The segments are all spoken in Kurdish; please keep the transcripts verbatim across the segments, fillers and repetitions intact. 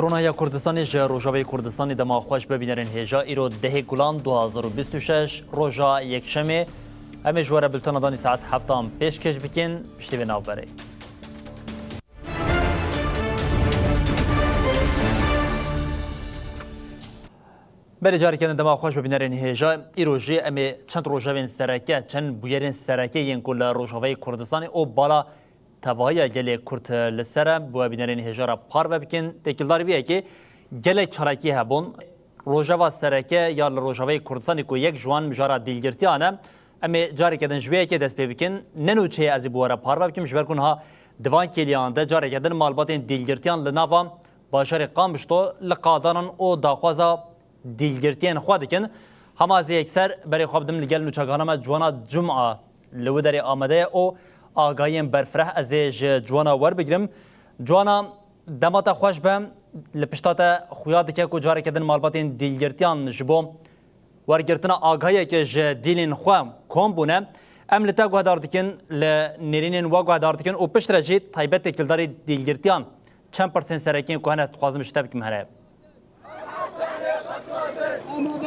Ronahiya Kurdistanê ji Rojavayê Kurdistanê dema xweş be bînerên hêja. Îro dehê Gulan du hazar û bîst û şeş, roja yekşemê. Em ê ji we re bultena danî saet heftan pêşkêş bikin. Piştî vê navberê. Belê, careke din dema xweş be bînerên hêja. Îro jî em ê çend rojevên sereke, çend bûyerên sereke yên ku li Rojavayê Kurdistanê û bala tevahiya gelê Kurd li ser e, bi we bînerên hêja re parve bikin. Têkildarî vê yekê gelek çalakî hebûn. Rojeva sereke ya li Rojavayê Kurdistanê ku yek ji wan mijara dîlgirtiyan e, em ê careke din ji vê yekê dest pê bikin. Ne nûçeyê ez ê bi we re parve bikim, ji ber ku niha di van kêliyan de careke din malbatên dîlgirtiyan li nava bajarê Qamişlo li qadanan û daxwaza dîlgirtiyên xwe dikin. Hema ez ê yekser berê xwe bidim li gel nûçegihana me Ciwana Cuma li wî derê amade ye û agahiyên berfireh ez ê ji Ciwana werbigirim. Ciwana, dema te xweş be, li pişta te xuya dike ku careke din malbatên dîlgirtiyan ji bo wergirtina agahiyeke ji dîlên xwe kom bûne. Em li te guhdar dikin, li nêrînên we guhdar dikin û piştre jî taybet têkildarî dîlgirtiyan çend pirsên serekî ku hene ez dixwazim ji te bikim here.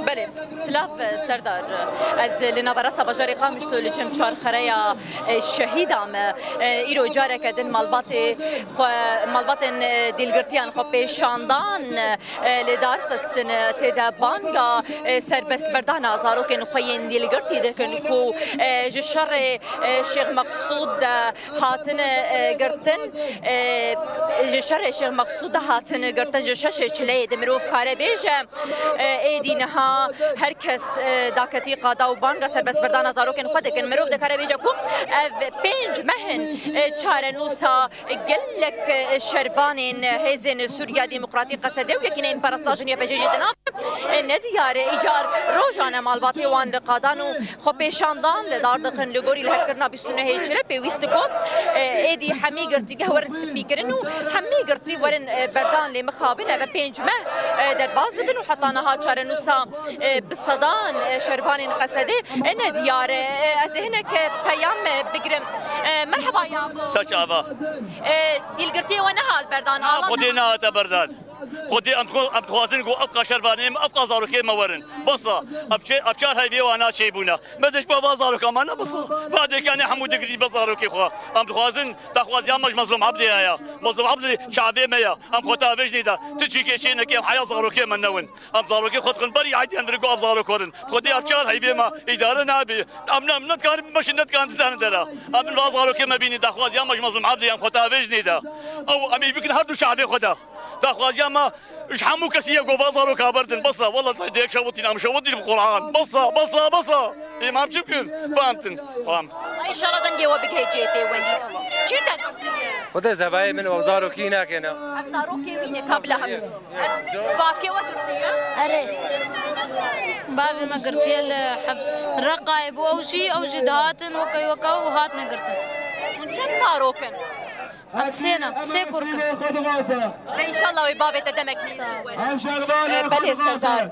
Belê, silav, e, Serdar. Ez li naverasta bajarê Qamişlo li cem çarxereya, e, şehîda me. E, îro careke din malbatê xwe, malbatên, e, dîlgirtiyan xwe pêşandan, e, li dar xistin, e, tê de banga, e, serbestberdana zarokên xwe yên dîlgirtî dikin ku, e, ji şerê, e, Şêx Meqsûd de hatine, e, girtin, e, ji şerê Şêx Meqsûd de hatine girtin, ji şeşê çileyê de mirov kare bêje, e, êdî niha her kes, e, daketî qada û banga serbestberdana zarokên xwe dikin. Mirov dikare bêje ku ev pênc meh in, e, çarenûsa gelek, e, şervanên hêzên Sûriya Demokratîk, Qesede û Yekîneyên Parastina Jinê ya P J J di nav, e, nediyar e. Îcar rojan e malbatê wan li qadan û xwepêşandan li dar dixin. Li gorî lihevkirina bîst û nehê çile pêwîst e ku, e, êdî hemî girtîgeh werin spîkirin û hemî girtî werin, e, berdan, lê mixabin ev pênc meh, e, derbas dibin û heta niha çarenûsa, e, bi sedan, e, şervanên Qesedê, e, nediyar e. E, ez ê hinek, e, peyam, e, bigirim. E, merheba ya. Saç ava. E, dîlgirtiyê we nehat berdan, alan Xwedê nehate berdan. Xwedê em dixwe-, em dixwazin ku ev ka şervanê me, ev ka zarokê me werin. Bes e. Ev çê-, ev çar heyvê wana çêbûne. Me dê ji bo va zaroka me ne bes e. Va dêkanê hemû digirî be zarokê xwe. Em dixwazin daxwaziya me ji Mezlûm Ebdê heye. Mezlûm Ebdê çavê me ye. Em xwe tavêjnê de. Tu çîkê çê nekê em heya zarokê me newin. Em zarokê xwe dixin berî eydî em dirin ku ev zarok werin. Xwedê ev çar heyvê me îdare nabe. Em ne, em nedikarin bimeşin, nedikarin didane dere. Em va zarokê me bînî daxwaziya me ji Mezlûm Ebdê em xwe tavêjnê de. Ew em ê bikin her du şevê xwe de. Daxwaziya me ji hemû kesî ye ku va zaroka berdin. Bes e, wela te dê yek şewitîn, em şewitîn bi Quran. Bes e, bes e, bes e. Ê, em çi bikin? Fehmtin. Tamam. Ay, înşallah dengê we bigihê cihê pêwendî. Çi te girtiye? Xwedê zevayê min û zarokî nakene. Ev zarokê wî ne, kabila hemû. Bavkê we girtiye? Erê. Bavê me girtiye li heb-, Reqayê bû ew jî, ew jî dihatin weke weke û hatine girtin. Hûn çend zarok in? Em sê ne, sê kurk in. Ve înşallah wê bavê te demek nêzî were. E, belê Serdar.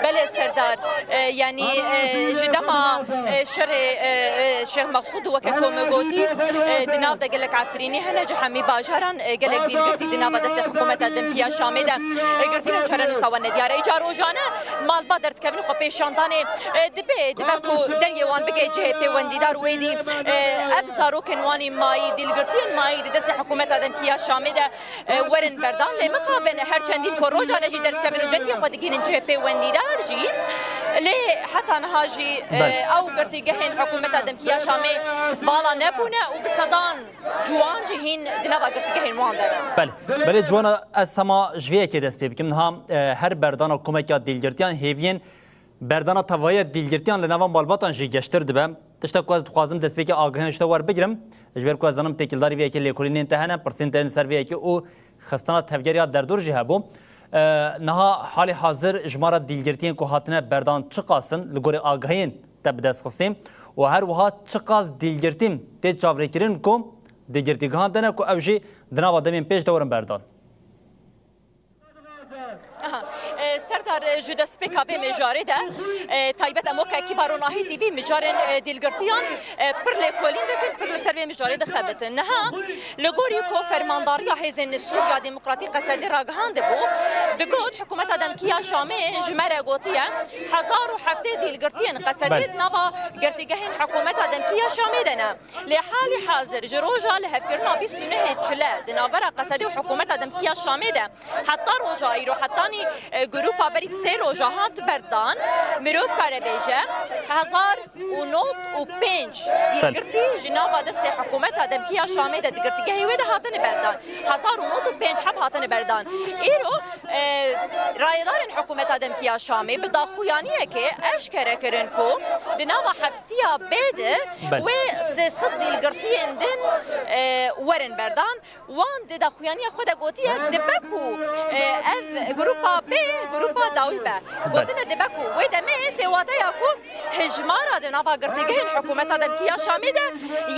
Belê Serdar. E, yanî, e, ji dema, e, şerê, e, e, Şêx Meqsûd weke ku me gotî, e, di nav de gelek Efrînî hene, ji hemî bajaran, e, gelek dîlgirtî di nava destê hikûmeta demkî ya Şamê de, e, girtîne û çarenûsa wan nediyar e. Îcar rojane malbat derdikevin xwe pêşandanê, e, dibe, dibe ku dengê wan bige cihê pêwendîdar û êdî, e, ev zarokên wan ê mayî, dîlgirtiyên mayî di destê hikûmeta demkî ya Şamê de, e, werin berdan. Lê mixabin her çendîn ku rojane jî derdikevin û dengê xwe digihînin cihê pêwendîdar jî. Lê heta niha jî, e, Belê. ew girtîgehên hikûmeta demkî ya Şamê vala nebûne û bi sedan ciwan jî hîn di nava girtîgehên wan de ne. Belê. Belê Ciwana, ez hema ji vê yekê dest pê bikim. Niha, e, her berdana komeka dîlgirtiyan hêviyên berdana tevahiya dîlgirtiyan li nava malbatan jî geştir dibe. Tişta ku ez dixwazim destpêkê agahiyan ji te werbigirim, ji ber ku ez zanim têkildarî vê yekê lêkolînên te hene, pirsên te yên li ser vê yekê û xistina tevgeriya derdor jî hebû. E, niha halê hazir ji me re dîlgirtiyên ku hatine berdan çiqas in li gorî agahiyên te bi dest xistî û her wiha çiqas dîlgirtî tê çavrêkirin ku di girtîgehan de ne ku ew jî di nava demên pêş de werin berdan? Aha, e, Serdar, e, Ji destpêka vê mijarê de, e, taybet em weke ekîba Ronahî T V mijarên, e, dîlgirtiyan, e, pir lêkolîn dikin, pir li ser vê mijarê dixebitin. Niha li gorî ku fermandariya Hêzên Sûriya Demokratîk Qesedê ragihandibû, digot, hikûmeta demkî ya Şamê ji me re gotiye, hezar û heftê dîlgirtiyên Qesedê Belê. di nava girtîgehên hikûmeta demkî ya Şamê de ne. Lê halî hazir ji roja lihevkirina bîst û nehê çile di navbera Qesedê û hikûmeta demkî ya Şamê de heta roja îro, hetanî, e, grupa berî sê roja hat berdan, mirov kare bêje, hezar û nod û pênc Belê. dîlgirtî ji nava destê hikûmeta demkî ya Şamê de di girtîgehê wê de hatine berdan. Hezar û nod û pênc heb hatine berdan. Îro, e, rayedarên hikûmeta demkî ya Şamê bi daxuyaniyekê eşkere kirin ku di nava heftiya bê de Belê. wê sê sed dîlgirtiyên din, e, werin berdan. Wan di daxuyaniya xwe de gotiye, dibe ku, e, ev grupa bê, grupa dawî be. Belê. Gotine dibe ku wê demê tê wateya ku hejmara di nava girtîgehên hikûmeta demkî ya Şamê de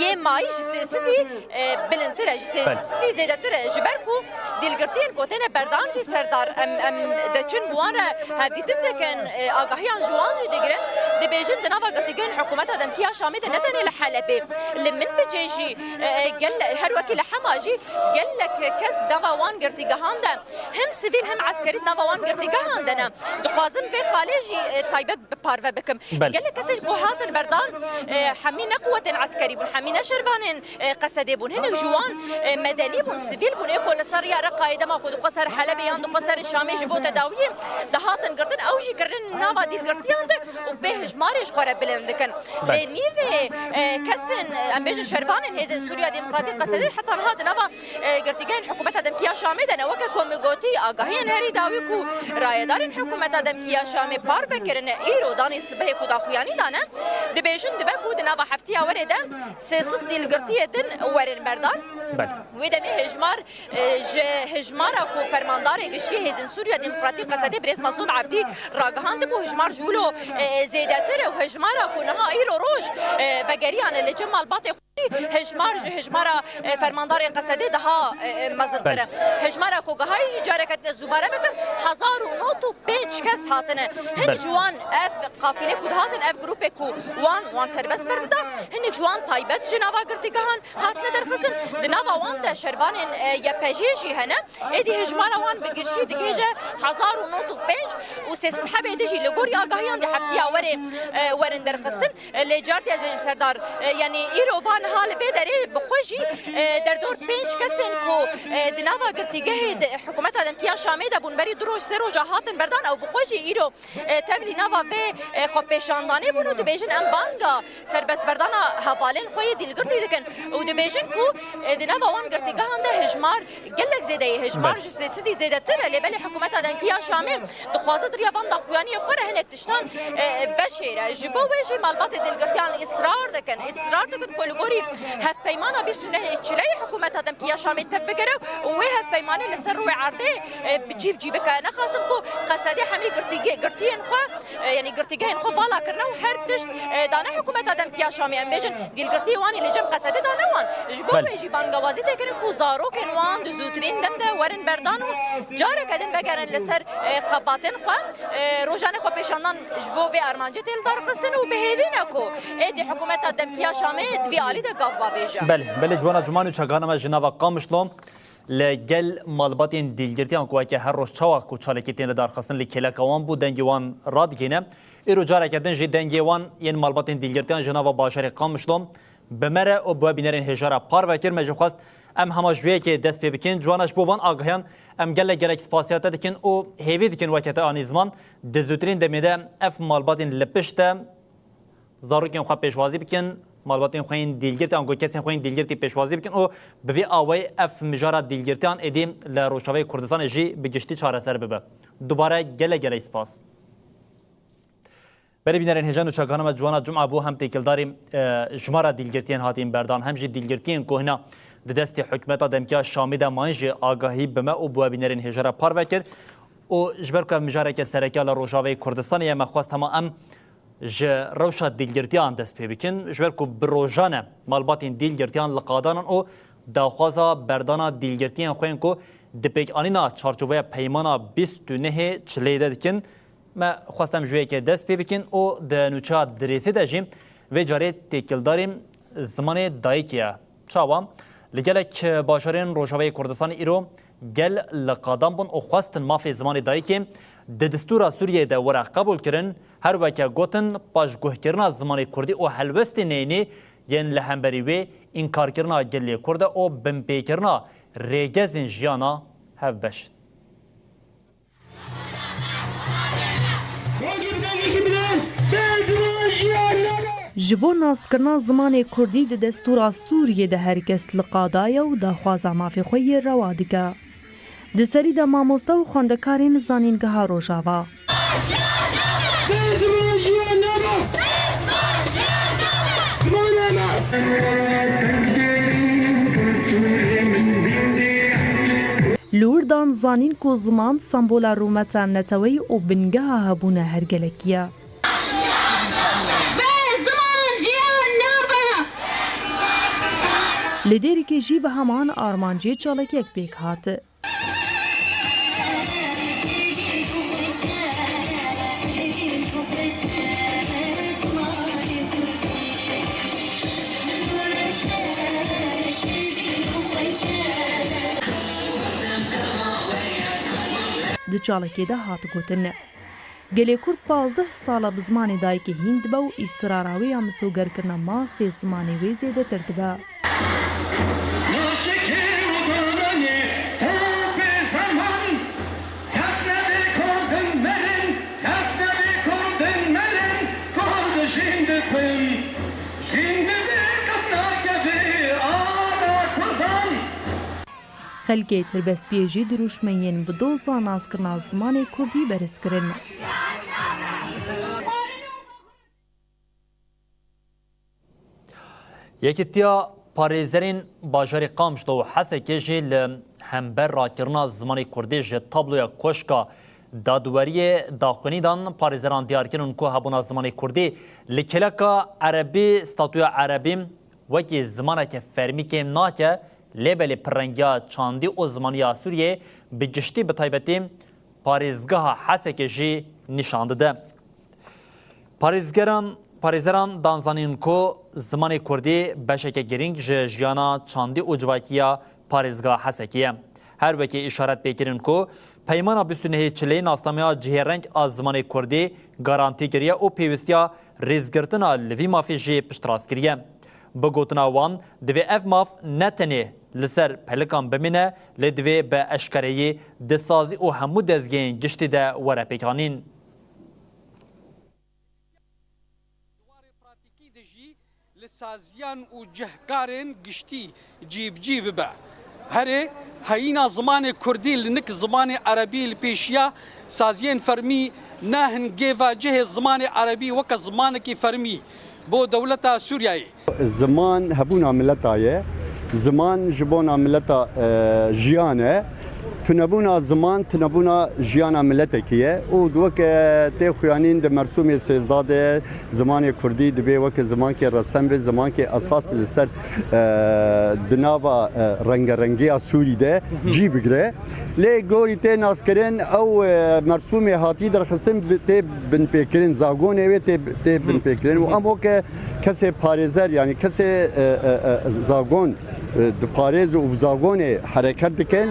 yê mayî ji sê sedî, e, bilindtir e, ji sê sedî zêdetir e. Ji ber ku dîlgirtiyên ku têne berdan jî serdar, em, em diçin bi wan re hevdîtin dikin, e, agahiyan ji wan jî digirin, dibêjin di nava girtîgehên hikûmeta demkî ya Şamê de ne tenê li Helebê, li Minbicê jî, e, e, gel-, her wekî li Hema jî gelek kes nava wan girtîgehan de, hem sivîl hem eskerî nava wan girtîgehan de ne. Dixwazim vê xalê jî, e, taybet bi parve bikim. Belê. Gelek kesên ku hatin berdan, e, hemî ne quwetên eskerî bûn, hemî ne şervanên, e, Qesedê bûn. Hinek ji wan, e, medenî bûn, sivîl bûn. Ê ku li ser riya Reqayê dema ku dixwe ser Helebê yan dixwe ser Şamê ji bo tedawiyê dihatin girtin, ew jî kirin nava dîlgirtiyan de û pê hejmarê ji xwe re bilind dikin. Belê. Lê nîvê, e, kesên, e, em bêjin şervanên Hêzên Sûriya Demokratîk Qesedê heta niha di nava e, girtîgehên hikûmeta demkî ya Şamê de ne. Weke ku min gotî, agahiyên herî dawî ku rayedarên hikûmeta demkî ya Şamê parve kirine, îro danê sibehê ku daxuyanî dane, dibêjin dibe ku di nava heftiya werê de sê sed dîlgirtiyê din werin berdan. Belê. Wê demê hejmar, e, ji hejmara ku fermandarê giştî Hêzên Sûriya Demokratîk Qesedê birêz Mazlûm Ebdî ragihandibû, hejmar ji wilo, e, zêdetir e û hejmara ku niha îro roj, e, vegeriyane li cem malbatê Hejmar ji hejmara, e, fermandarên Qesedê daha, e, e, mezintir e. Belê. Hejmara ku gihayî jî careke din ez dubare bikim, hezar û nod û pênc kes hatine. Hinek Belê. ji wan ev qafîlê ku dihatin, ev grûpê ku wan, wan serbest berdida, hinek ji wan taybet ji nava girtîgehan hatine derxistin. Di nava wan de şervanên, e, Y P G jî hene. Êdî hejmara wan bi giştî digihêje hezar û nod û pênc û sê sed hebê din jî li gorî agahiyan di heftiya werê, e, werin derxistin. Lê cartî ez bêjim Serdar, e, yanî îro van ha li vê derê bi xwe jî, e, derdor pênc kesên ku, e, di nava girtîgehê de, hikûmeta demkî ya Şamê de bûn, berî du roj, sê roja hatin berdan, ew bi xwe jî îro, e, tevlî nava vê, e, xwepêşandanê bûn û dibêjin, em banga serbestberdana hevalên xwe yê dîlgirtî dikin û dibêjin ku, e, di nava wan girtîgehan de hejmar gelek zêde ye, hejmar Belê. ji sê sedî zêdetir e, lê belê hikûmeta demkî ya Şamê dixwaze di riya van daxuyaniyê xwe re hinek tiştan, e, veşêre. Ji bo wê jî malbatê dîlgirtiyan îsrar dikin, îsrar dikin ku li gorî hevpeymana bîst û nehê çileyê hikûmeta demkî ya Şamê tev bigere û wê hevpeymanê li ser rûyê erdê, e, bi cî bi cî bike. Nexasim ku Qesedê hemî girtîge-, girtiyên xwe, e, yanî girtîgehên xwe vala kirine û her tişt, e, dane hikûmeta demkî ya Şamê. Em bêjin, dîlgirtiyê wan ê li cem Qesedê dane wan. Ji bo Belê. wê jî bangewazî tê kirin ku zarokên wan di zûtirîn dem de werin berdan û careke din vegerin li ser, e, xebatên xwe. E, rojanê xwepêşandan ji bo vê armancê tê lidarxistin û bi hêvî ne ku êdî hikûmeta demkî ya Şamê di vî alî de gav bavêje. Belê, belê, Ciwana Cumano, çakana me ji nava Qamişlo. Li gel malbatên dîlgirtiyan ku weke her roj çawa ku çalekî tên lidarxistin li kêleka wan bû, dengê wan radigihîne. Îro careke din jî dengê wan yên malbatên dîlgirtiyan ji nava bajarê Qamişlo bi me re û bi we bînerên hêja re parve kir. Me jî xwest em hema ji wê yekê dest pê bikin. Ciwana, ji bo van agahiyan em gelek gelek spasiya te dikin û hêvî dikin weke te anî ziman di zûtirîn demê de ev malbatên li pişt de zarokên xwe pêşwazî bikin, malbatên xwe yên dîlgirtî, ango kesên xwe yên dîlgirtî pêşwazî bikin û bi vî awayî ev mijara dîlgirtiyan êdî li Rojavayê Kurdistanê jî bi giştî çareser bibe. Dubare gelek gelek spas. Belê bînerên hêja, nûçekana me Ciwana Cuma bû, hem têkildarî, e, jimara dîlgirtiyên hatîn berdan, hem jî dîlgirtiyên ku hina di destê hikûmeta demkî ya Şamê de mayîn jî agahî bi me û bi we bînerên hêja re parve kir. Û ji ber ku ev mijareke sereke ya li Rojavayê Kurdistanê ye, me xwest hema em ji rewşa dîlgirtiyan dest pê bikin, ji ber ku bi rojan e malbatên dîlgirtiyan li qadan in û daxwaza berdana dîlgirtiyên xwe yên ku di pêkanîna çarçoveya peymana bîst û nehê çileyê de dikin, Me xwest em ji wê yekê dest pê bikin û di nûçeya dirêsê de jî vê carê têkildarî zimanê dayikê ye. Çawa? Li gelek bajarên Rojavayê Kurdistanê îro gel li qadan bûn û xwestin mafê zimanê dayikê di distûra Sûriyeyê de were qebûlkirin, her weke gotin paşguhkirina zimanê kurdî û helwestê neyînî yên li hemberî wê înkarkirina gelê kurd e û binpêkirina rêgezên jiyana hevbeş in. Ji bo naskirina zimanê kurdî di destûra Sûriyê de her kes li qada ye û daxwaza mafê xwe yê rewa dike. Di serî de mamoste û xwendekarên Zanîngeha Rojava. Li wir dan zanîn ku ziman sembola rûmeta neteweyî û bingeha hebûna her gelekî ye. Bê ziman jiyan nabe. Li Dêrikê jî bi heman armancê çalakiyek pêk hat. Di çalakê de hat gotin, gelê Kurd pazdeh sala bi zimanê dayikê hîn dibe û îsrara wê ya misogerkirina mafê zimanê wê zêdetir dibe. Naşikê û dananê topê zeman, kes nebê kurdin merin, kes nebê kurdin merin, kurd jîn dibin, jîn dibê qet nakevê ana kurdan. Xelkê tirbestbiyê jî dirûşmeyên bi doza naskirina zimanê kurdî beriz kirin. Yekîtiya Parêzerên Bajarê Qamişlo û Hesekê jî li hember rakirina zimanê kurdî ji tabloya Koşka Dadweriyê daxuyanî dan. Parêzeran diyar kirin ku hebûna zimanê kurdî li kêleka erebî statûya erebî wekî zimaneke fermî kêm nake, lê belê pirrengiya çandî û zimaniya Sûriyeyê bi giştî, bi taybetî parêzgeha Hesekê jî nîşan dide. Parêzgeran, parêzeran dan zanîn ku zimanê kurdî beşeke girîng ji jiyana çandî û civakiya parêzgeha Hesekê ye. Her wekî îşaret pê kirin ku Peymana bîst û nehê Çileyê nasnameya cihêreng a zimanê kurdî garantî kiriye û pêwîstiya rêzgirtina li vî mafê jî piştrast kiriye. Bi gotina wan, divê ev maf ne tenê li ser pelikan bimîne, lê divê bi eşkereyî di sazî û hemû dezgehên giştî de were pêkanîn. Di warê pratîkî de jî li saziyan û cihkarên giştî cî bi cî bibe. Herê heyîna zimanê kurdî li nik zimanê erebî li pêşiya saziyên fermî ne hingê ve cihê zimanê erebî weke zimanekî fermî bo dewleta Sûriyeyê. Ziman hebûna mileta ye. Ziman ji bona mileta, e, jiyan e. Tunebûna ziman, tunebûna jiyana miletekî ye. Û weke tê xuyanîn di Mersûmê sêzdeh de zimanê kurdî dibê weke zimankê resen be, zimankê esas li ser, e, di nava, e, rengerengiya Sûrî de cî bigire. Lê gorî tê naskirin, ew, e, mersûmê hatî derxistin bi-, tê binpêkirin, zagonê wê tê, tê binpêkirin û em weke kesê parêzer, yanî kesê, e, e, e, zagon, e, diparêz û bi zagonê hereket dikin.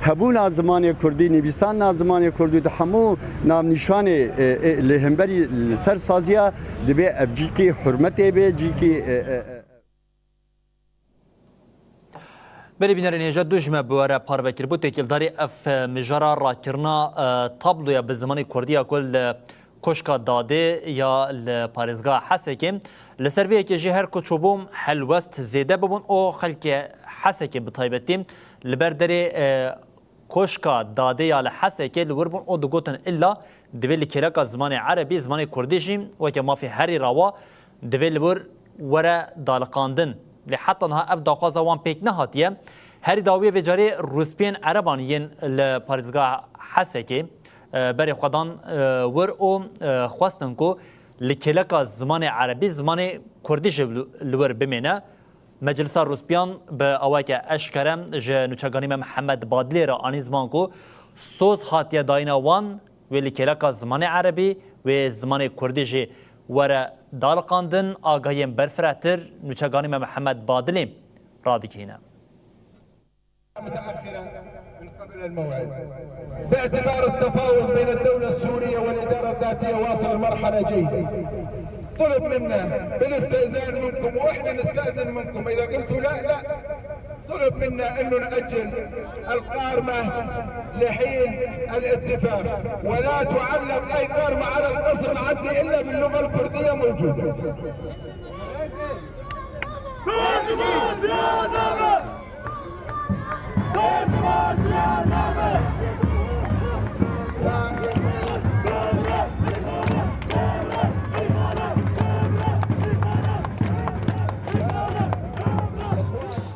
Hebûna zimanê kurdî, nivîsandina zimanê kurdî di hemû navnîşanê, e, e, li hemberî li ser saziya dibê ev cîkî hurmetê bê, cîkî, e, e, e, Belê bînerên hêja, du ji me bi we re parve kiribû têkildarî ev, e, mijara rakirina, e, tabloya bi zimanê kurdî ya ku li Koşka Dadê ya li parêzgeha Hesekê. Li ser vê yekê jî her ku çûbû helwest zêde bibûn û xelkê Hesekê bi taybetî li ber derê, e, Koşka Dadê ya li Hesekê li wir bûn û digotin, illa divê li kêleka zimanê erebî, zimanê kurdî jî weke mafê herî rawa divê li wir were daliqandin. Lê heta niha ev daxwaza wan pêk nehatiye. Herî dawiyê vê carê rûspiyên ereban yên li parêzgeha Hesekê, e, berê xwe dan, e, wir û, e, xwestin ku li kêleka zimanê erebî, zimanê kurdî jî li, li wir bimêne. Meclisa Rûspiyan bi awayeke eşkere ji nûçeganî me Mihemed Badlê re anî ziman ku soz hatiye dayîna wan Wê li kêleka zimanê erebî, wê zimanê kurdî jî were daliqandin. Agahiyên berfirehtir nûçeganî me Mihemed Badilî radigihîne. متأخرة من قبل الموعد، باعتبار التفاوض بين الدولة السورية والإدارة الذاتية واصل لمرحلة جيدة. طلب منا بالاستئذان منكم، وإحنا نستأذن منكم، إذا قلتوا لا، لا. طلب منا إنه نأجل القارمة لحين الاتفاق، ولا تعلق أي قارمة على القصر العدلي إلا باللغة الكردية موجودة.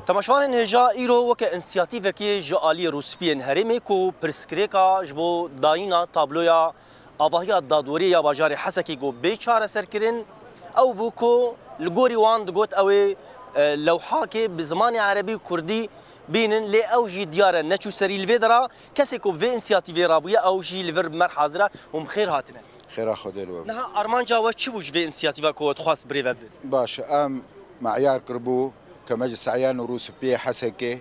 Temaşevanên hêja, îro weke însiyatîvekê ji aliyê Rûspiyên Herêmê ku pirsgirêka ji bo dayîna tabloya avahiya dadweriyê ya bajarê Hesekê ku bê çareserkirin, ew bû ku li gorî wan digot ew ê, e, lewhakê bi zimanê erebî û kurdî bînin, lê ew jî diyar e neçû serî. Li vê dera kesê ku bi vê însiyatîvê rabûye, ew jî li vir bi me re hazir e. Hûn bi xêr hatine. Xêra Xwedê li we be. Niha armanca we çi bû ji vê însiyatîva ku we dixwest birêve bidin? Baş e, em meyar kiribû ke me ji Seyan û Rûspiyê Hesekê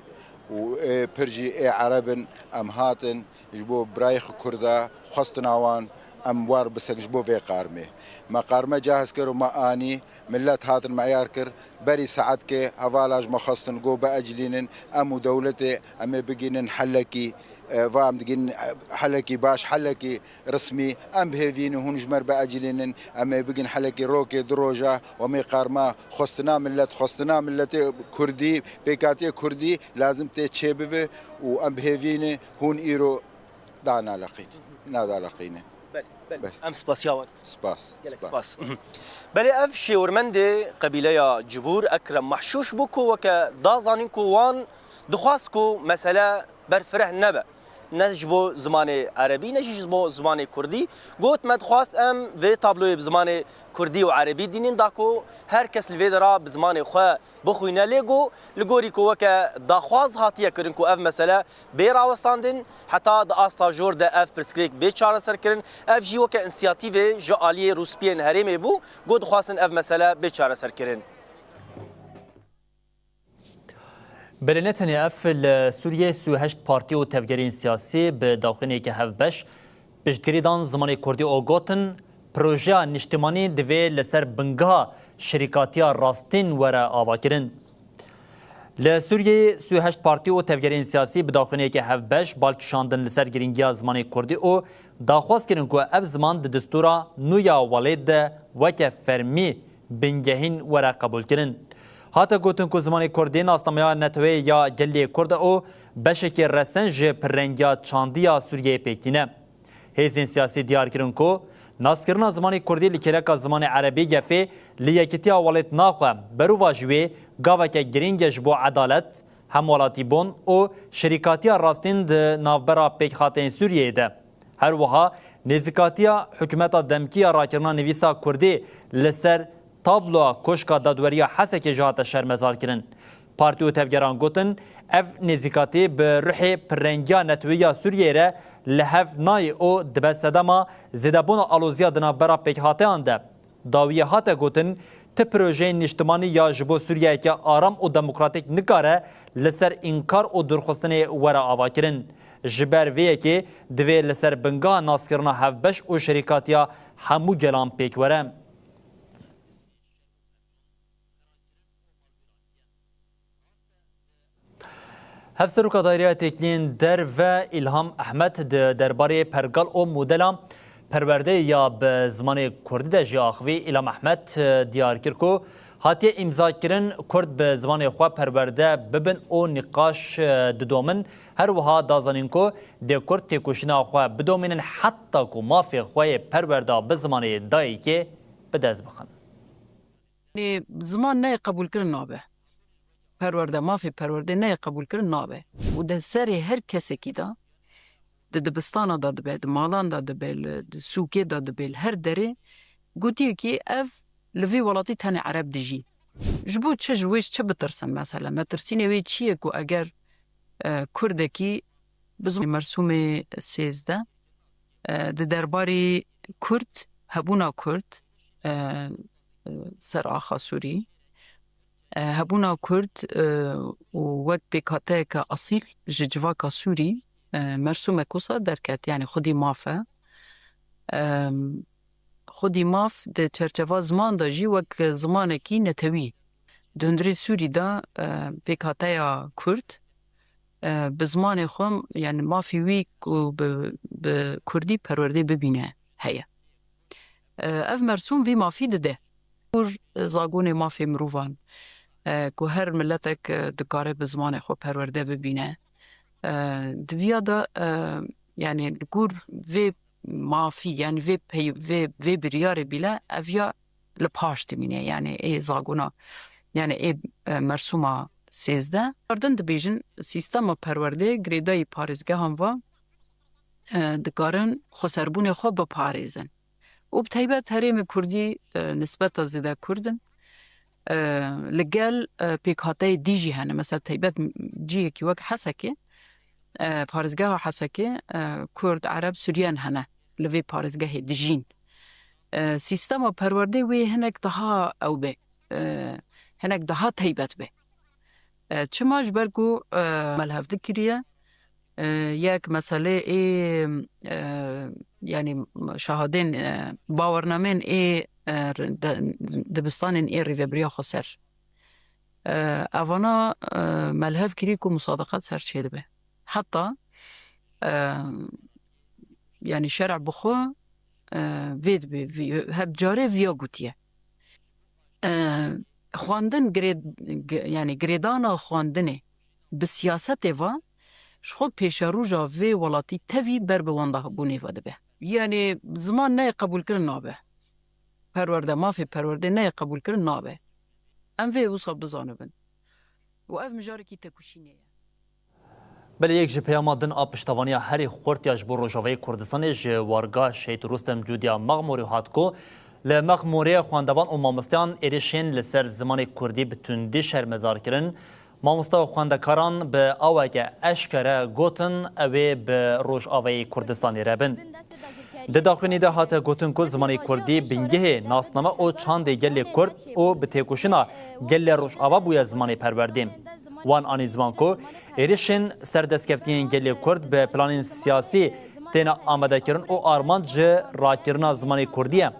û ê pir jî ê ereb in, em hatin ji bo birayê xwe Kurda, xwestina wan em war bisekin ji bo vê qarmê. Me qarme cahaz kir û me anî, millet hatin meyar kir, berî saetkê hevala ji me xwestin got biecilînin, em û dewletê em ê bigînin helekî, e, va em digînin, e, helekî baş, helekî resmî, em bi hêvî ne, hûn ji me re biecilînin, em ê bigin helekî rokê du roja, we mê qarma xwestina millet, xwestina milletê kurdî, pêkhatiyê kurdî lazim tê çêbibe û em bi hêvî ne, hûn îro danaleqînin, nadaleqînin. Belê, belê. Belê. Em spasiya we dikin. Spas, gelek spas. Spas. Belê ev şêwirmendê qebîleya Cibûr Ekrem Mehşûş bû ku weke da zanîn ku wan dixwast ku mesele berfireh nebe. Ne ji bo zimanê erebî, ne jî ji bo zimanê kurdî. Got, me dixwast em vê tabloyê bi zimanê kurdî û erebî dînin, da ku her kes li vê dera bi zimanê xwe bixwîne. Lê got, li gorî ku weke daxwaz hatiye kirin ku ev mesele bê rawestandin, heta di asta jor de ev pirsgirêk bê çareserkirin. Ev jî weke însiyatîvê ji aliyê Rûspiyên Herêmê bû, got dixwastin ev mesele bê çareserkirin. Belê ne tenê ev, li Sûriyê sî û heşt partî û tevgerên siyasî bi daxuyaniyeke hevbeş piştgirî dan zimanê kurdî û gotin, projeya niştimanî divê li ser bingeha şirîkatiya rastîn were avakirin. Li Sûriyeyê sî û heşt partî û tevgerên siyasî bi daxuyaniyeke hevbeş bal kişandin li ser girîngiya zimanê kurdî û daxwaz kirin ku ev ziman di destûra nû ya welêt de weke fermî bingehîn were qebûlkirin. Hate gotin ku zimanê kurdî nasnameya neteweyê ya gelê kurd e û beşekî resen ji pirrengiya çandî ya Sûriyeyê pêk tîne. Hêzên siyasî diyar kirin ku naskirina zimanê kurdî li kêleka zimanê erebî gefê li yekitiya welêt naxwe, berovajî wê gaveke girîng e ji bo edalet, hemwelatîbûn û şirîkatiya rastîn di navbera pêkhateyên Sûriyeyê de. Her wiha nêzîkatiya hikûmeta demkî ya rakirina nivîsa kurdî li ser tabloya Koşka Dadweriya Hesekê jî hate şermezarkirin. Partî û tevgeran gotin, ev nêzîkatî bi ruhê pirrengiya netewî ya Sûriyeyê re li hev nayê û dibe sedema zêdebûna aloziya di navbera pêkhateyan de. Dawiyê hate gotin, ti projeyên nîştimanî ya ji bo Sûriyeyeke aram û demokratîk nikare li ser înkar û dûrxistinê were avakirin. Ji ber vê yekê divê li ser bingeha naskirina hevbeş û şirîkatiya hemû gelan pêk were. Hevseroka Daîreya Têkiliyên Derve Îlham Ehmed di derbarê pergal û modela perwerdeyê ya bi zimanê kurdî de jî axivî. Îlham Ehmed, e, diyar kir ku hatiye îmzakirin kurd bi zimanê xwe perwerde bibin û nîqaş, e, didomin. Her wiha da zanîn ku dê kurd têkoşîna xwe bidomînin heta ku mafê xwe yê perwerda bi zimanê dayikê bi dest bixin. Yanî ziman neyê qebûlkirin nabe. Perwerde, mafê perwerdê neyê qebûlkirin nabe. Û di serê her kesekî de, di dibistana de dibe, di malan de dibe, li, di sûkê de dibe, li her derê, gotiye ki ev li vî welatî tenê ereb dijî. Ji bo çi, ji wê çi bitirsin mesela? Metirsînê wê çi ye ku eger, e, kurdekî bi zimanê mersûmê sêzdeh, E, di derbarê Kurd, hebûna Kurd, e, e, ser axa Sûrî, e, hebûna Kurd, e, û wek pêkhateyeke esîl ji civaka Sûrî, e, mersûmek wisa derket, yanî xwedî maf e. E, xwedî maf di çerçeva ziman de jî wek zimanekî netewî di hundirê Sûrî de, e, pêkhateya Kurd, e, bi zimanê xwe, yani mafê wî ku bi, bi Kurdî perwerdê bibîne heye. E, ev mersûm vî mafî dide. Kur zagonê mafê mirovan, e, ku her miletek, e, dikare bi zimanê xwe perwerde bibîne. E, di viya de, e, yani li gor vê mafî, yani vê pey-, vê, vê biryarê bîle ev ya li paş dimîne, yani ê zagona, yani ê, e, mersûma sêzdeh. Ardin dibêjin, sîstema perwerdê girêdayî parêzgehan va, e, dikarin xweserbûnê xwe biparêzin. Û bi taybet herêmê Kurdî, e, nisbeta zêde Kurd in. E, li gel, e, pêkhateyê dî jî hene. Mesela taybet cihekî wek Hesekê, e, parêzgeha Hesekê, e, Kurd, Ereb, Suryen hene. Li vê parêzgehê dijîn. E, sîstema perwerdê wê hinek daha ew be. E, hinek daha taybet be. E, çima? Ji ber ku, e, melhevdî kiriye, e, yek meselê ê, e, yani şahadên, e, bawernamên ê, e, de-, dibistanên ê rêvebiriya xweser. E, evana, e, melhev kirî ku musadeqat ser çêdibe. Heta, e, yani şer'a bi xwe, e, vê dibe, vî-, her carê viya gotiye. E, xwendin girê-, gi-, yani girêdana xwendinê bi siyasetê ve ji xwe pêşeroja vê welatî tevî ber bi wendahbûnê ve dibe. Yani ziman neyê qebûlkirin nabe. Perwerde, mafê perwerdê neyê qebûlkirin nabe. Em vê wisa bizanibin. Û ev mijarekî tekuşînê ye. Belê yek ji peyama din a piştevaniya herî xurt ya ji bo Rojavayê Kurdistanê ji warga Şehîd Rustem Cûdiya Mexmûrê hat ku li Mexmûrê xwendevan û mamosteyan êrişên li ser zimanê kurdî bi tundî şermezar kirin. Mamoste û xwendekaran bi aweke eşkere gotin ew ê bi Rojavayê Kurdistanê re bin. Di daxuyanî de hate gotin ku zimanê kurdî bingehê nasname û çandê gelê kurd û bi têkoşîna gelê Rojava bûye zimanê perwerdê. Wan anî ziman ku êrişên ser destkeftiyên gelê kurd bi planên siyasî têne amadekirin û armanc ji rakirina zimanê kurdî ye.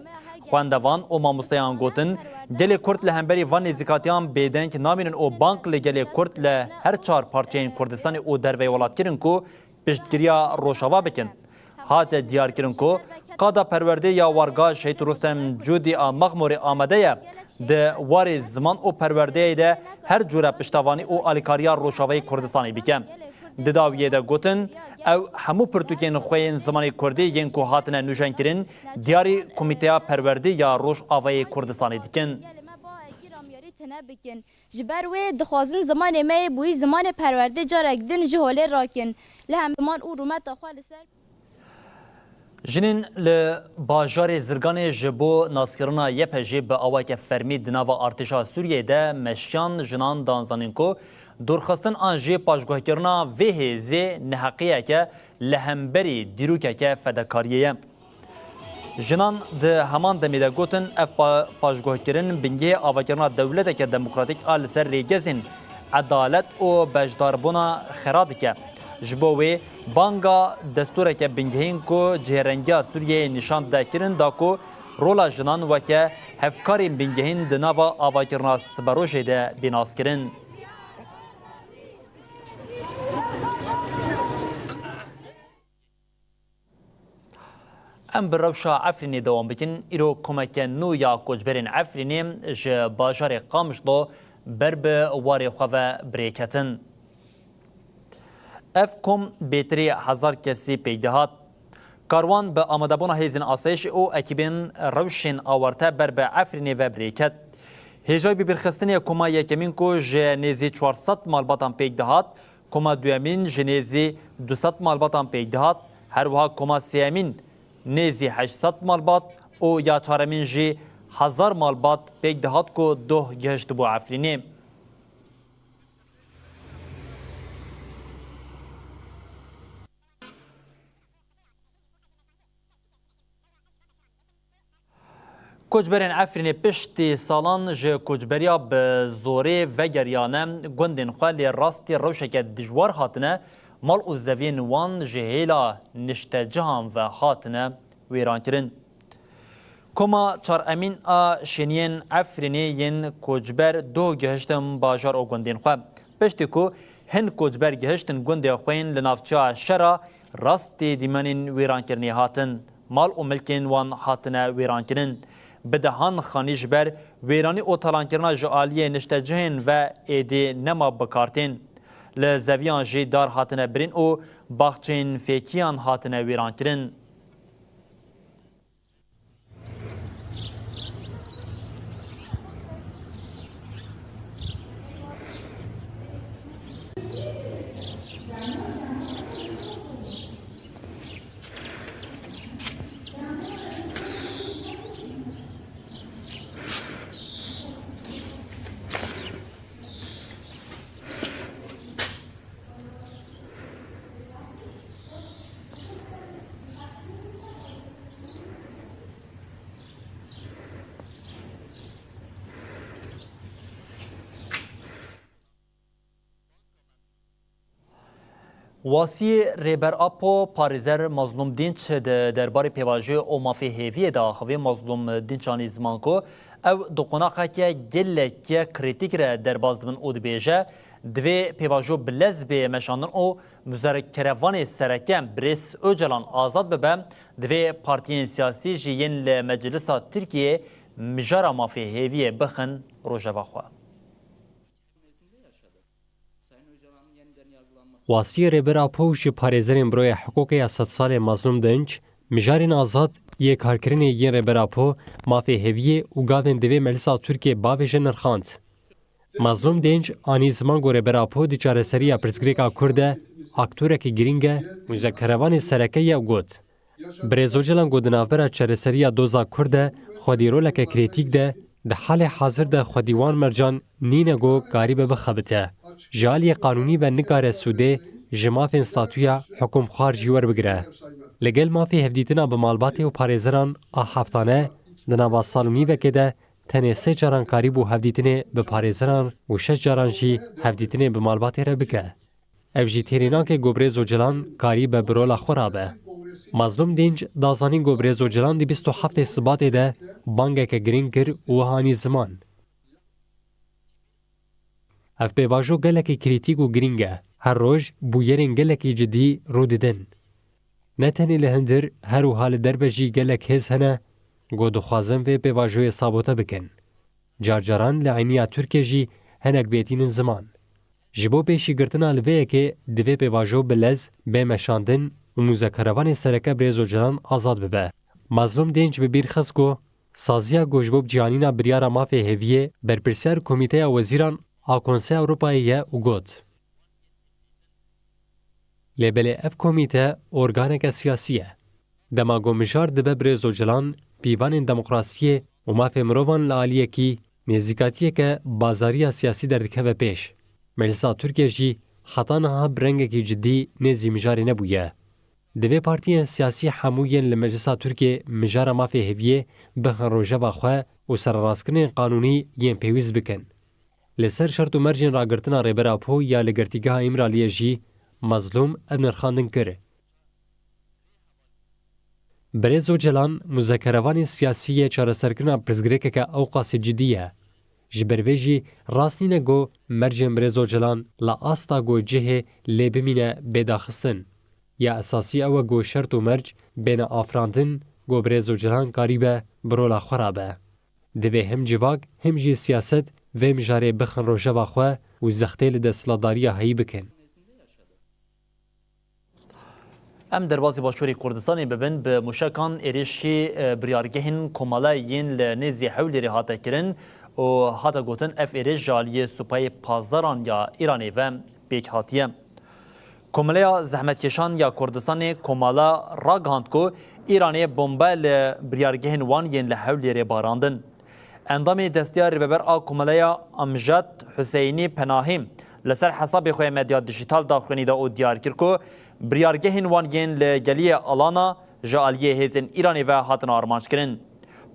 Xwendevan û mamosteyan gotin, gelê kurd li hemberî van nêzîkatiyan bêdeng namînin û bang li gelê kurd li her çar parçeyên Kurdistanê û derveyî welat kirin ku piştgiriya Rojava bikin. Hate diyarkirin ku qada perwerdê ya warga Şehîd Rustem Cûdî a Mexmûrê amade ye di warê ziman û perwerdeyê de her cûre piştevanî û alîkariya Rojavayê Kurdistanê bike. Di dawiyê de gotin, ew hemû pirtûkên xwe yên zimanê kurdî yên ku hatine nûjenkirin diyarî Komîteya Perwerdê ya Rojavayê Kurdistanê dikin. Ji ber wê dixwazin zimanê me yê bûyî zimanê perwerdê carek din ji holê rakin. Li hem ziman û rûmeta xwe li ser. Jinên li bajarê Zirganê ji bo naskirina Y P G bi awayeke fermî di nava artêşa Sûriyeyê de meşiyan. Jinan dan zanîn ku dûrxistin an jî paşguhkirina vê hêzê neheqiyeke li hemberî dîrokeke fedekariyê ye. Jinan di heman demê de gotin, ev pa-, paşguhkirin bingehê avakirina dewleteke demokratîk a li ser rêgezên edalet û beşdarbûna xera dike. Ji bo wê banga destûreke bingehîn ku cihêrengiya Sûriyeyê nîşan dide kirin da ku rola jinan weke hevkarên bingehîn di nava avakirina siberojê de bê naskirin. Em bi rewşa Efrînê dewam bikin. Îro komeke nû ya koçberên Efrînê ji bajarê Qamişlo ber bi warê xwe ve bi rê ketin. Ev kom bêtirî hezar kesî pêk dihat. Karwan bi amadebûna hêzên asayişê û ekîbên rewşên awarte ber bi Efrînê ve bi rê ket. Hêjayî bibîrxistinê koma yekemîn ku ji nêzî çar sed malbatan pêk dihat, koma duyemîn ji nêzî du sed malbatan pêk dihat, her wiha koma sêyemîn nêzî heşt sed malbat û ya çaremîn jî hezar malbat pêk dihat ku doh gihiştibû Efrînê. Koçberên Efrînê piştî salan ji koçberiya bi zorê vegeriyane gundên xwe, lê rastî rewşeke dijwar hatine mal û zeviyên wan ji hêla niştecihan ve hatine wêrankirin. Koma Çar Emîn a Şêniyên Efrînê yên koçber doh gihiştin bajar û gundên xwe. Piştî ku hin koçber gihiştin gundê xwe yên li navçeya Şera, rastî dîmenên wêrankirinê hatin. Mal û milkên wan hatine wêrankirin. Bi dehan xanî ji ber wêranî û talankirina ji aliyê niştecihên ve êdî nema bi kar tên. Li zeviyan jî dar hatine birîn û baxçeyên fêkiyan hatine wêrankirin. Wasiyê Rêber Apo parêzer Mazlûm Dînç di derbarê pêvajoyê û mafê hêviyê de axivî. Mazlûm Dînç anî ziman ku ew di qonaxeke gelekî krîtîk re derbas dibin û dibêje, divê pêvajo bi lez bê meşandin û muzerkerevanê sereke birêz Ocalan azad bibe, divê partiyên siyasî jî yên li Meclisa Tirkiyeyê mijara mafê hêviyê bixin rojeva xwe. Wasiyê Rêber Apo û ji parêzerên Buroya Hiqûqê ya Sedsalê Mazlûm Dinç, mijarên azad yê karkirinê yên Rêber Apo, mafê hêviyê û gavên divê Meclisa Tirkiyê bavêje nirxand. Mazlûm Dinç anî ziman ku Rêber Apo di çareseriya pirsgirêka Kurd de aktorekî girîng e, muzekkerevanê sereke ye û got, Birêz Ocalan ku di navbera çareseriya doza Kurd de xwedî roleke krîtîk de, di halê hazir de xwedî wan mercan nîne ku karîbe bixebite. Ji aliyê qanûnî ve nikare sûdê ji mafên statûya hikumxwar jî werbigire. Li gel mafê hevdîtina bi malbatê û parêzeran a heftane di nava sal û nîvekê de tenê sê caran karîbû hevdîtinê bi parêzeran û şeş caran jî hevdîtinê bi malbatê re bike. Ev jî têrê nake ku Birêz Ocalan karîbe bi rola xwe rabe. Mazlûm Dinç da zanîn ku Birêz Ocalan di bîst û heftê Sibatê de bangeke girîng kir û wiha anî ziman. Ev pêvajo gelekî krîtîk û girîng e. Her roj bûyerên gelekî cidî rû didin. Ne tenê li hundir, her wiha li derve jî gelek hêz hene ku dixwazin vê pêvajoyê sabote bikin. Carcaran li eyniya Tirkiyê jî hinek bêtînin ziman. Ji bo pêşîgirtina li vê yekê divê pêvajo bi lez bê meşandin û muzekerevanê sereke Birêz Ocalan azad bibe. Mazlûm Dinç bi bîr xist ku saziya ku ji bo ciyanîna biryara mafê hêviyê berpirsiyar Komîteya Wezîran a Konseya Ewropayê ye û got, Lê belê ev komîte organeke siyasî ye. Dema ku mijar dibe Birêz Ocalan pîvanên demokrasiyê û mafê mirovan li aliyekî nêzîkatiyeke bazariya siyasî derdikeve pêş. Meclisa Tirkiyê jî heta niha bi rengekî cidî nêzî mijarê nebûye. Divê partiyên siyasî hemû yên li Meclisa Tirkiyê mijara mafê hêviyê bixin rojeva xwe û sererastkirinên qanûnî yên pêwîst bikin. Li ser şert û mercên ragirtina Rêber Apo ya li Girtîgeha Îmraliyê jî Mazlûm ev nirxandin kir. Birêz Ocalan, muzekerevanê siyasî yê çareserkirina pirsgirêkeke ewqasî cidî ye. Ji ber vê jî rast nîne ku mercên Birêz Ocalan li asta ku cihê lê bimîne bê daxistin. Ya esasî ew e ku şert û merc bêne afirandin ku Birêz Ocalan karîbe bi rola xwe rabe. Divê him civak, him jî siyaset vê mijarê bixin rojeva xwe û zextê li desthilatdariya heyî bikin. Em derbazî Başûrê Kurdistanê bibin, bi mûşekan êrişî, e, biryargehên komala yên li nêzî Hewlêrê hate kirin û hate gotin, ev êriş ji aliyê supayê pasdaran ya Îranê ve pêk hatiye. Komeleya Zehmetkêşan ya Kurdistanê komala ragihand ku Îranê bombe li biryargehên wan yên li Hewlêrê barandin. Endamê destya rêveber a Komeleya Amjad Huseynî Penahî li ser hesabê xwe ya medya dijîtal daxuyanî da û diyar kir ku biryargehên wan yên li geliyê Alana ji aliyê hêzên Îranê ve hatin armanckirin.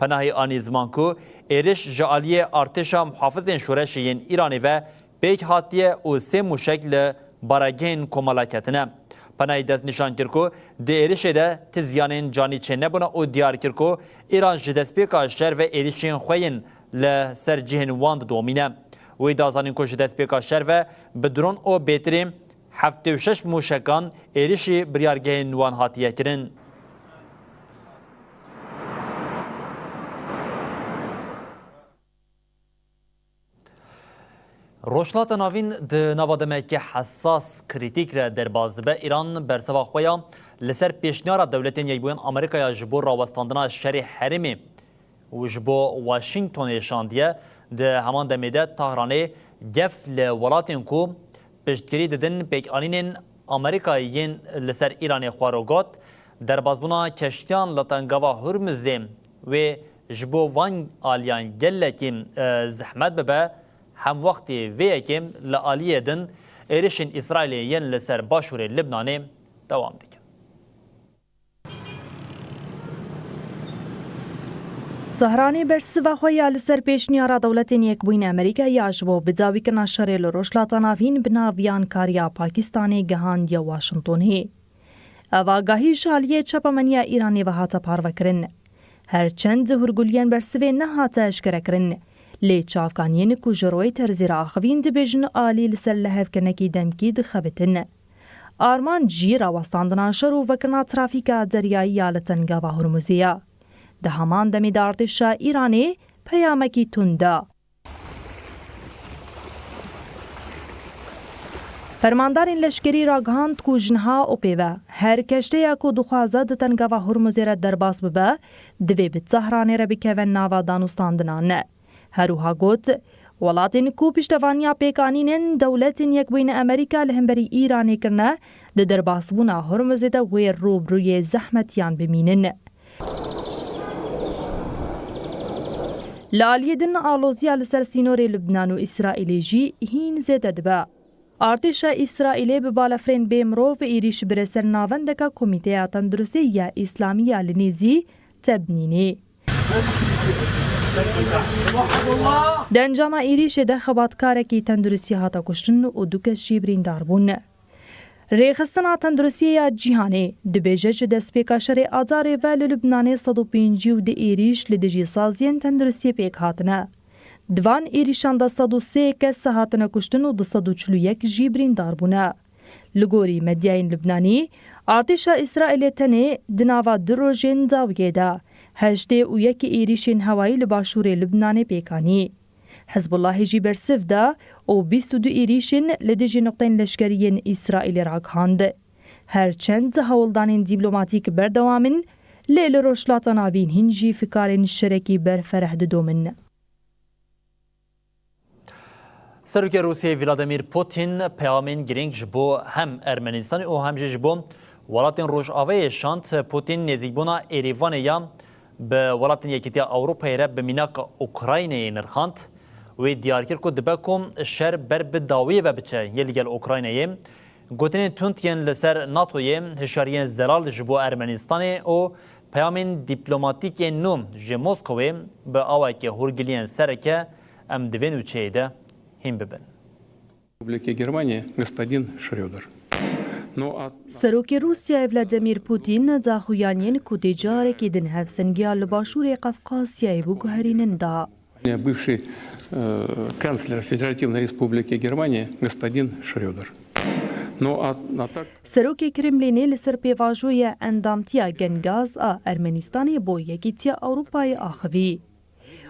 Penahî anî ziman ku êriş ji aliyê artêşa muhafizên şoreşê yên Îranê ve pêk hatiye û sê mûşek li baregehên Komala ketine. Penahî destnîşan kir ku di êrişê de ti ziyanên canî çênebûne û diyar kir ku Îran ji destpêka şer ve êrişên xwe yên li ser cihên wan didomîne. Wî da zanîn ku ji destpêka şer ve bi dron û bêtirî heftê û şeş mûşekan êrişî biryargehên wan hatiye kirin. Rojhilata Navîn di nava demeke hesas, krîtîk re derbas dibe. Îran bersiva xwe ya li ser pêşniyara Dewletên Yekbûyên Amerîkaya ji bo rawestandina şerê herêmê û ji bo Washingtonê şandiye. Di heman demê de Tahranê gef li welatên ku piştgirî didin pêkanînên Amerîkayê yên li ser Îranê xwe ro got, derbasbûna keştiyan li Tengava Hurmizê wê ji bo van aliyan gelekî, e, zehmet bibe, hemwextê vê yekê li aliyê din êrişên Îsraîlê yên li ser başûrê Libnanê dewam dikin. Tehranê bersiva xwe ya li ser pêşniyara Dewletên Yekbûyîn Amerîka ya ji bo bidawîkirina şerê li Rojhilata Navîn bi nav biyankariya Pakistanê gihandiye Washingtonê. Ev agahî ji aliyê çapemeniya Îranê ve hate parvekirin. Her çend hûrguliyên bersivê nehate eşkerekirin, lê çavkaniyên ku ji Reutersê re axivîn dibêjin alî li ser lihevkirinekî demkî dixebitin. Armanc jî rawestandina şer û vekirina trafîka deryayî ya li Tengava Hurmuzê ye. Di heman demê de artêşa Îranê peyamekî tund da. Fermandarên leşkerî ragihand ku ji niha û pê ve her keşteyek ku dixwaze di Tengava Hurmuzê re derbas bibe, divê bi Tehranê re bikeve nava danûstandinan. Her wiha got, welatên ku piştevaniya pêkanînên Dewletên Yekbûyî Amerîka li hemberî Îranê kirine, di derbasbûna Hormuzê de wê rûbirûyê zehmetiyan bimînin. Li aliyê din aloziya li ser sînorê Lubnan û Îsraîlê jî hîn zêde dibe. Artêşa Îsraîlê bi balefirên bê mirov êrîş bire ser navendeka Komîteya Tenduristiyê ya Îslamî ya li nêzî Tebnînê. Di encama êrîşê de xebatkarekî tenduristiyê hate kuştin û du kes jî birîndar bûn. Rêxistina Tenduristiyê ya Cîhanê dibêje, ji destpêka şerê Adarê ve li Lubnanê sed û pêncî û du êrîş li dijî saziyên tenduristiyê pêk hatine. Di van êrîşan de sed û sê kes hatine kuştin û du sed û çil û yek jî birîndar bûne. Li gorî medyayên Lubnanî, artêşa Îsraîlê tenê di nava du rojên dawiyê de heştê û yek êrîşên hewayî li başûrê Lubnanê pêk anî. Hizbullahê jî bersiv da û bîst û du êrîşên li dijî nuqteyên leşkerî yên Îsraîlê ragihand. Her çend hewldanên dîplomatîk berdewam in, lê li Rojhilata Navîn hîn jî fikarên şerekî berfereh didomin. Serokê Rûsiyê Vladimir Putin peyamên girîng ji bo hem Ermenistanê û hem jî ji bo welatên Rojavayê şand. Putin nêzîkbûna Êrîvanê ya bi welatên Yekîtiya Ewropayê re bi mînaka Ukraynayê nirxand. Wê diyar kir ku dibe ku şer ber bi dawiyê ve biçe yê li gel Ukraynayê. Gotinên tund yên li ser NATOyê, hişyariyên zelal ji bo Ermenistanê û peyamên dîplomatîk ên nû ji Moskowê bi awayekî hûrgiliyên sereke em di vê nûçeyê de hîn bibin. Республики Германии господин Шрёдер. Ну, а Serokê Rûsyayê Vladimir Putin daxuyaniyên ku tê carekê din hevsengiya li başûrê Qefqasyayê biguherînin da. Бывший, э, канцлер Федеративной Республики Германии господин Шрёдер. Ну, а, а так Serokê Kremlînê li ser pêvajoya endamtiya gengaz a Ermenistanê bo Yekîtiya Ewropayê axivî.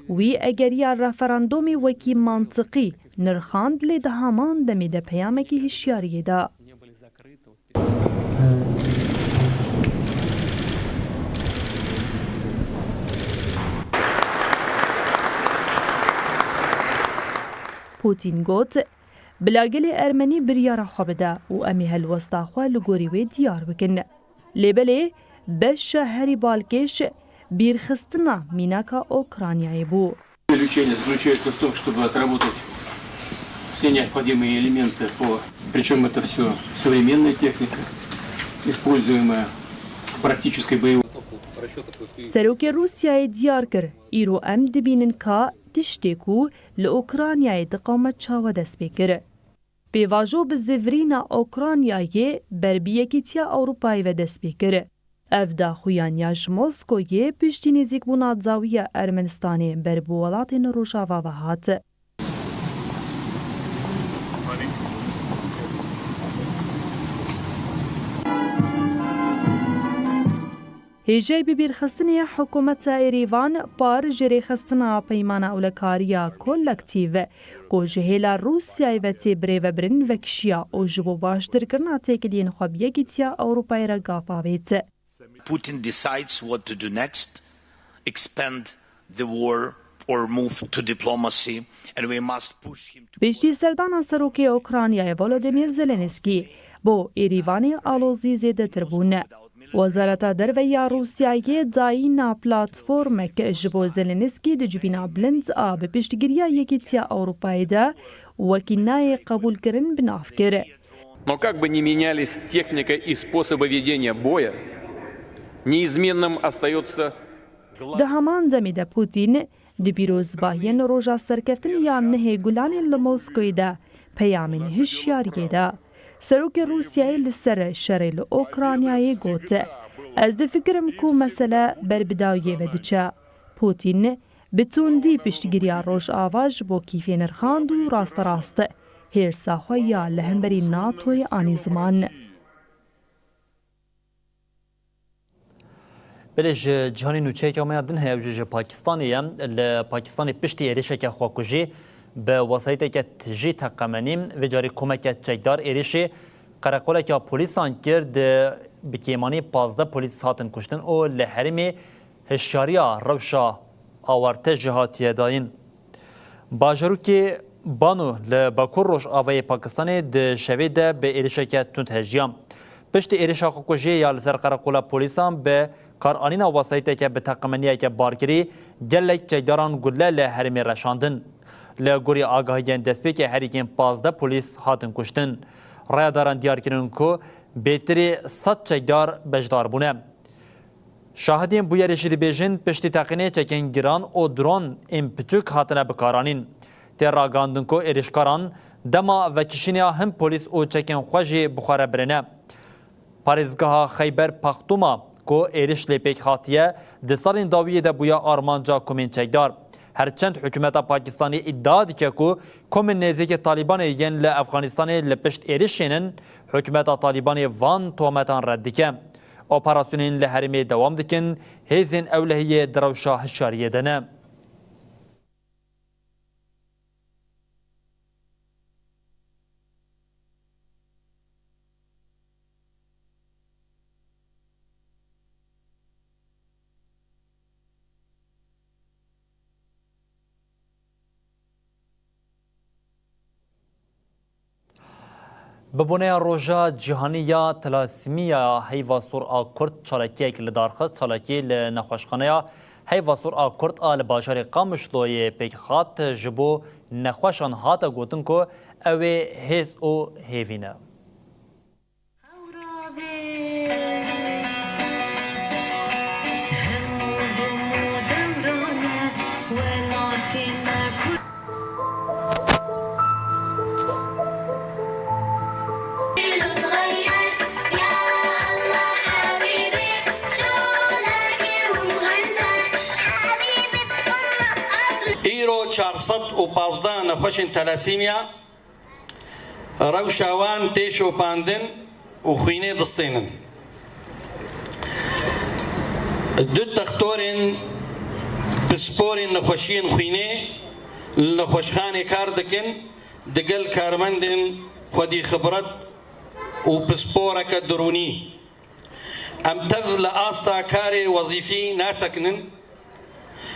Wî egeriya referandûmê wekî mantiqî nirxand, lê di heman demê de peyamekî hişyariyê da. Putin got, bila gelê Ermenî biryara xwe bide û em ê helwesta xwe li gorî wê diyar bikin. Lê belê beşa herî balkêş bîrxistina mînaka Ukraynayê bû. Заключение заключается в том, чтобы отработать все необходимые элементы по, причём это всё современная техника, используемая в практической боевой Serokê Rûsyayê diyar kir, îro em dibînin ka tiştê ku li Ukraynayê diqewime çawa dest pê kir. Pêvajo bi zivirîna Ukraynayê ber bi Yekîtiya Ewropayê ve dest pê kir. Ev daxuyaniya ji Moskoyê piştî nêzîkbûna dawiya Ermenistanê ber bi welatên Rojava ve hat. Hêjayî bibîrxistinê hikûmeta Êrîvan par ji rêxistina Peymana Ewlekariya Kolektîv ku ji hêla Rûsyayê ve tê birêvebirin vekişiya û ji bo baştirkirina têkiliyên xwe bi Yekîtiya Ewropayê re gav avêt. Putin decides what to do next, expand the war or move to diplomacy, and we must push him to Piştî serdana serokê Ukraynayê Volodymyr Zelensky bo Êrîvanê alozî zêdetir bûn. Wezareta Derve ya Rûsyayê dayîna platformek ji bo Zelensky di civîna bilind a bi piştgiriya Yekîtiya Ewropayê de wekî nayê qebûlkirin bi nav kir. Но как бы ни менялись техника и способы ведения боя, неизменным остаётся Di heman demê de Putin di pîrozbahiyên roja serkeftinê ya nehê Gulanê li Moskoyê de peyamên hişyariyê da. Serokê Rûsyayê li ser şerê li Ukraynayê got, Ez difikirim ku mesele ber bi dawiyê ve diçe. Putin bi tundî piştgiriya Rojava ji bo Kîfê nirxand û rasterast hêrsa xwe ya li hemberî NATOyê anî ziman. Belê ji cîhanê nûçeyeke me ya din heye, ew jî ji Pakistanê ye. Li Pakistanê piştî êrişeke xwekujî bi wesayîteke tijî teqemenî, vê carî komeke çekdar êrişî qereqoleke polîsan kir, di bi kêmanî pazdeh polîs hatin kuştin û li herêmê hişyariya rewşa awarte jî hatiye dayîn. Bajarokê Banu li bakur rojavayê Pakistanê di şevê de bi êrişeke tund hejiya. Piştî êrişa xwekujiyê ya li ser qereqola polîsan bi karanîna wesayîteke bi teqemeniyeke barkirî gelek çekdaran gule li herêmê reşandin. Li gorî agahiyên destpêkê herî kêm pazdeh polîs hatin kuştin. Rayadaran diyar kirin ku bêtirî sed çekdar beşdar bûne. Şahidên bûyerê jî dibêjin, piştî teqînê çekên giran û dron ên piçûk hatine bikaranîn. Tê ragihandin ku êrişkaran dema vekişînê ya hin polîs û çekên xwe jî bi xwe re birine. Parêzgeha Xeyber Paxtuma ku êriş lê pêk hatiye, di salên dawiyê de bûye armanca komên çekdar. Her çend hikûmeta Pakistanê îdia dike ku komên nêzîkê Talîbanê yên li Efxanistanê li pişt êrişê nin, hikûmeta Talîbanê van tometan red dike. Operasyonên li herêmê dewam dikin, hêzên ewlehiyê di rewşa hişyariyê de ne. Bi boneya Roja Cîhanî ya Talasîmiya Heyva Sor a Kurd çalakiyek li dar xist. Çalakî li nexweşxaneya Heyva Sor a Kurd a li bajarê Qamişloyê pêk hat. Ji bo nexweşan hate gotin ku ew ê hêz û hêvî ne. Îro çar sed û pazdeh nexweşên talasîmiya rewşa wan tê şopandin û xwînê distênin. Du textorên pisporên nexweşiyên xwînê li nexweşxanê kar dikin, digel karmendên xwedî xibret û pisporeke dirûnî. Em tev li asta karê wezîfî nasekinin,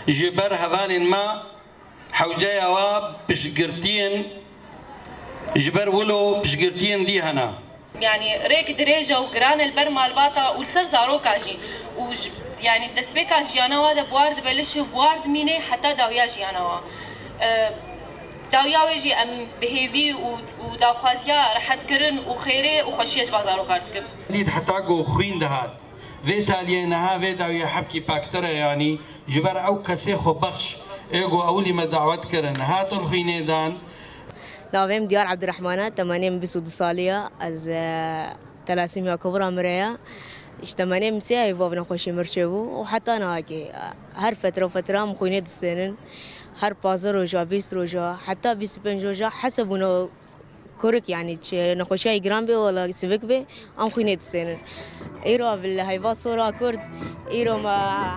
ji ber hevalên me hewceya we piştgirtiyên, ji ber wilo piştgirtiyên dî hene. Yanî rêk dirêj e û giran e li ber malbata û li ser zaroka jî. Û ji, yanî destpêka jiyana we de bi war dibe, li şev bi war dimîne heta dawiya jiyana we. E, Dawiya wê jî em bi hêvî û, û daxwaziya rehetkirin û xêrê û xweşiyê ji ba zarokan dikin. Dît heta ku xwîn dihat, Vê taliyê niha vê dawiyê hebkî pektir e, yanî ji ber ew kesê xwebexş ê ku ewilî me dawet kirin, hatin xwînê dan. Navê min Diyar Ebdurehman e, temenê min bîst û du salî ye. Ez, e, telasîmiya kovira min re ye. Ji temenê min sê heyva bi nexweşî min re çêbû û heta nihakê, e, her fetra fetra min xwînê distênin. Her pazdeh roja, bîst roja, heta bîst û pênc roja hesebûna kurik, yanî çi nexweşiya giran bê wala sivik bê, em xwînê distênin. Îro ev li heyva sora Kurd, îro me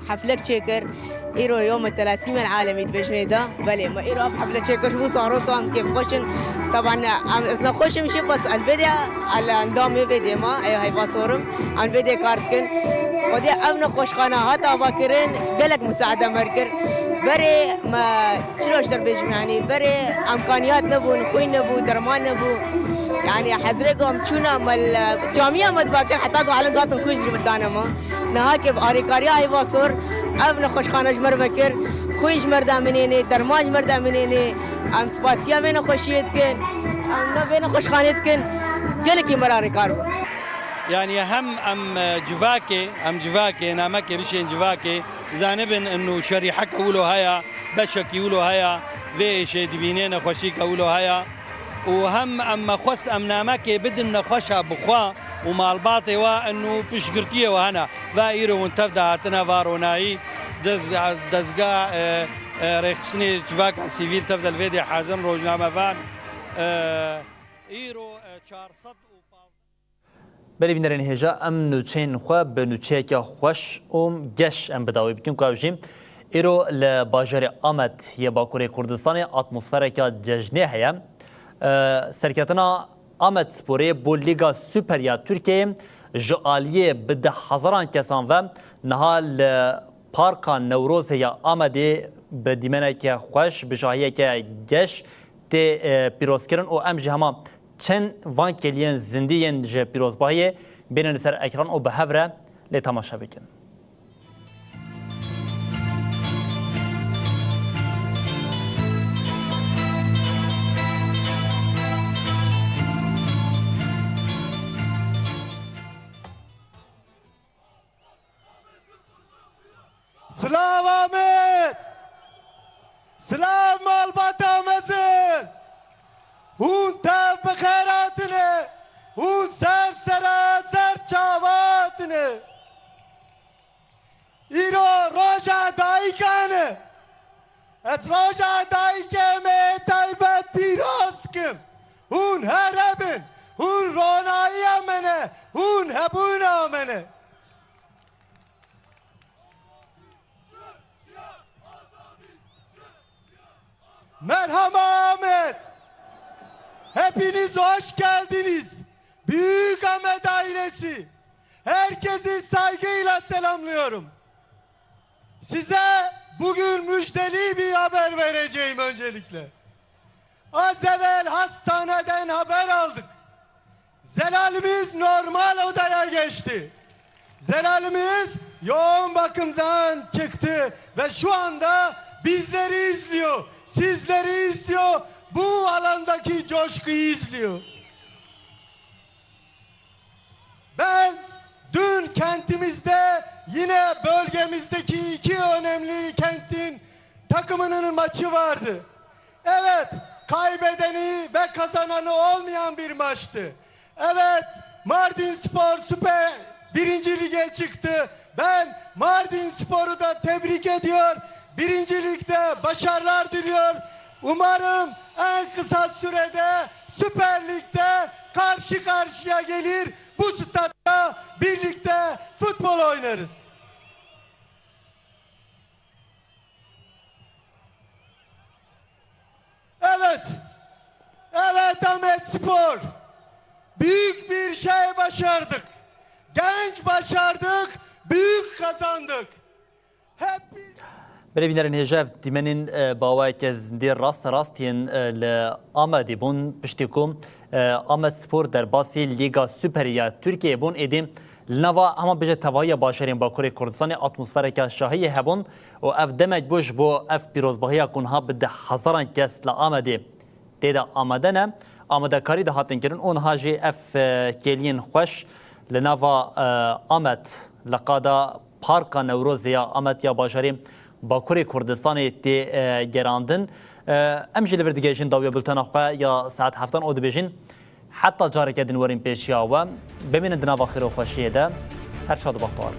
heflek çêkir. Îro yom telasîm el alemî dibêjinê de. Belê, me îro ev hefle çêkir ji bo zaroka em kêfxweş in. Teban em, ez nexweş im jî, bes elbêdê el endamê vê dê me, ey heyva sorim. Em vê dê kar dikin. Xwedê ev nexweşxane hat avakirin, gelek musaade me kir. Berê me çilo ji te bêjim, yanî berê emkaniyat nebûn, xwîn nebû, derman nebû. Yanî hezrê ku em çûna me li camiya me dibakir, heta ku helen dihatin xwîn ji dane me. Niha ke bi arêkariya heyva sor, ev nexweşxane ji me re vekir, xwîn ji me re daminênê, derman ji me re daminênê. Em spasiya vê nexweşiyê dikin. Em ne vê nexweşxanê dikin. Gelekî me re arêkar bû. Yanî hem em, e, civakê, em civakê, namekê bişên civakê, zanibin inu şerîheke wilo heye, beşekî wilo heye, vê êşê dibînê nexweşîke wilo heye. Û hem em me xwest em namekê bidin nexweşa bi xwe û malbatê we inu piştgirtiyê we hene. Va îro hûn tev de hatine va ronahî, dez-, dezga, e, e, rêxistinê civaka sivîl tev de li vê dê hazir in, rojnamevan. E, îro, e, çar sed û pazdeh. Belê bînerên hêja, em nûçeyên xwe bi nûçeyeke xweş û geş em bi dawî bikin, ku ew jî îro li bajarê Amed yê Bakurê Kurdistanê atmosfereke cejnê heye. Ee, serketina Amed Sporê bo Lîga Super ya Tirkiyeyê ji aliyê bi deh hezaran kesan ve niha li Parka Newrozê ya Amedê bi dîmeneke xweş, bi şahiyeke geş tê, e, pîrozkirin û em jî hema çend van kêliyên zindî yên ji pîrozbahiyê bêne li ser ekran û bi hev re lê temaşe bikin. Silav Amed! Silav malbata mezin! Hûn tev bi xêr hatine! Hûn ser sera ser çava hatine! Îro roja dayika ne! Ez roja dayikê me taybet pîroz dikim! Hûn here bin! Hûn ronayiya me ne! Hûn hebûna me ne! Merhaba Ahmet. Hepiniz hoş geldiniz. Büyük Ahmet ailesi. Herkesi saygıyla selamlıyorum. Size bugün müjdeli bir haber vereceğim öncelikle. Az evvel hastaneden haber aldık. Zelalimiz normal odaya geçti. Zelalimiz yoğun bakımdan çıktı ve şu anda bizleri izliyor, sizleri izliyor, bu alandaki coşkuyu izliyor. Ben dün kentimizde yine bölgemizdeki iki önemli kentin takımının maçı vardı. Evet, kaybedeni ve kazananı olmayan bir maçtı. Evet, Mardin Spor Süper birinci Lig'e çıktı. Ben Mardin Spor'u da tebrik ediyor. Birinci Lig'de başarılar diliyor. Umarım en kısa sürede Süper Lig'de karşı karşıya gelir. Bu statta birlikte futbol oynarız. Evet. Evet Ahmet Spor. Büyük bir şey başardık. Genç başardık, büyük kazandık. Hep bir Belê bînerên hêja, ev dîmenên, e, bi awayeke zindî rasterast yên, e, li Amedê bûn, piştî ku, e, Amed Spor derbasî Lîga Superê ya Tirkiyeyê bûn, êdî li nava hema bêje tevahiya bajarên Bakurê Kurdistanê atmosfereke şahiyê hebûn û ev demek bû ji bo ev pîrozbahiya ku niha bi deh hezaran kes li Amedê tê de amade ne, amadekarî dihatin kirin û niha jî ev, e, kêliyên xweş li nava, e, Amed li qada Parka Newrozê ya Amed ya bajarê Bakurê Kurdistanê tê, e, gerandin. E, em jî li vir digihîjin dawiya bultena xwe ya saet heftan û dibêjin. Heta careke din werin pêşiya we. Bimînin di nava xêr û xweşiyê de. Her şad û bextewar.